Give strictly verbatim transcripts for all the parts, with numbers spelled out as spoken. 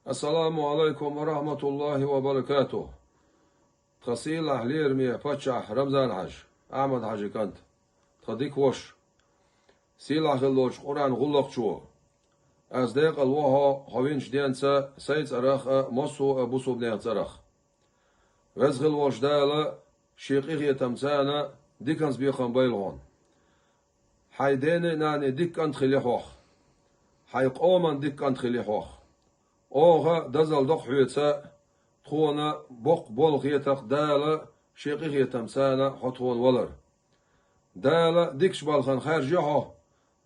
Ассаламу Ӏалайкум ва рахьматуллахӀи ва баракатухӀ. Тха сийлахь лераме паччахь Рамзан-Хьажа, Ахьмад-Хьажий кӀант, тха дика воша. Сийлахь хилла волчу Къуръан гӀуллакхчо. Аз декъала ву хьо, хьо винчу денца, сайн цӀарах а, массо а бусулбанех цӀарах. Веза хилла волчу Дала Шен къинхетамца диканца бекхам бойла хьуна. Хьайн ден а, нанан а дика кӀант хили хьох. Хьайн къоман дика кӀант хили хьох. Оха дозалла до-кх хьоьца, тхуна боккха болх хетахь Дала Шен къинхетамца хьо тхуна валар. Дала дикачу балхана хаьржа хьо.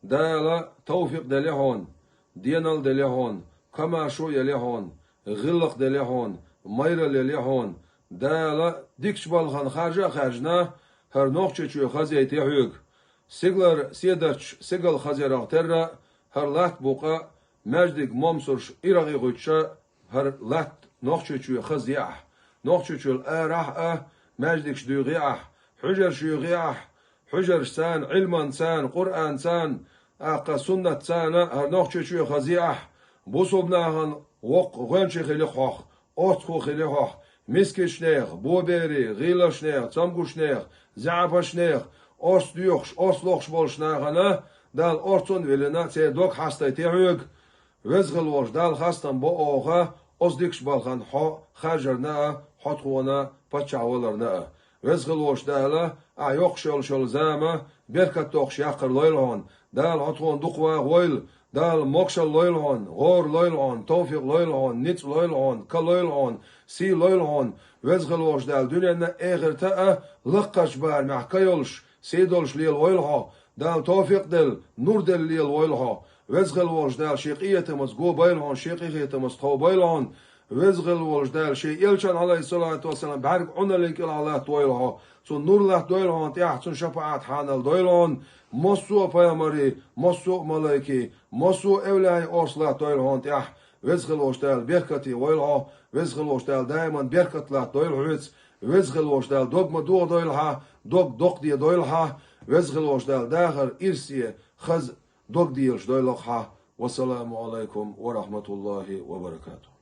Дала тавфикъ делла хьуна, денал делла хьуна, комаьршо елла хьуна, гӀиллакх делла хьуна, майралла елла хьуна. Дала дикачу балхана харжа а хаьржина, хӀара Нохчийчоь хазъяйта хьоьга. Стигалара седарча стигала хазъярах терра, хӀара латта букъа, маьждиг, момсарш ирахь йохуьйтуш, хӀара латта Нохчийчоь хазъе ахь. Нохчийчуьра арахь а маьждигаш дуьйгӀе ахь, хьуьжарш юьйгӀе ахь, хьуьжаршца, Ӏилманца, Къуръанца, тӀаккха суннатца хӀара Нохчийчоь хазъе ахь. Бусулба нахана воккха гӀоьнчий хили хьох, орцахо хили хьох, мискачу нехан, боберийн, гӀийлачу нехан, цамгуш нехан, заьӀапаш нехан, орц доьхуш, орц лохуш болчу нахана Дала орцунна а виллина, церан дог хьастайта хьоьга. Веза хилла волчу Далла хастам бо оха, оцу дикачу балхана хьо хаьржарна а, хьо тхуна паччахь валарна а. Веза хилла волчу Дала, ахь йоккхуш йолуш йолу зама беркат дохуш яккхар лойла хьуна. Дала хьо тхуна дукха ваха войла. Дала могушалла лойла хьуна, гӀора лойла хьуна, тавфикъ лойла хьуна, ницкъ лойла хьуна, ка лойла хьуна, сий лойла хьуна. Веза хилла волчу Дала дуьненна а, эхарта а лакхарчу барамехь ка йолуш, сий долуш лела войла хьо. Дала тавфикъ делла, нур делла лела войла хьо. Веза хилла волчу Дала Шен къинхетамца го бойла хьуна, Шен къинхетамца тхов бойла хьуна. Веза хилла волчу Дала Шен элчанна, Ӏалайхиссалату вассалам, бӀаьрг Ӏуналлин кӀелахь латтадойла хьо. Цунна нур латтадойла хьуна тӀехь, цунна шапаӀат хьанал дойла хьуна. Массо а пайхамарийн, массо а малайкийн, массо а эвлаяийн орц латтадойла хьуна тӀехь. Веза хилла волчу Дала беркате войла хьо. Веза хилла волчу Дала даиман беркат латтадойла хьоьца. Веза хилла волчу Дала дог ма дохадойла хьан, дог доккхадедойла хьан. Веза хилла волчу Дала дахар ирсе, хаза, дог делаш дойла-кх хьан. Вассаламу Ӏалайкум ва рахьматуллахӀи ва баракатухӀ.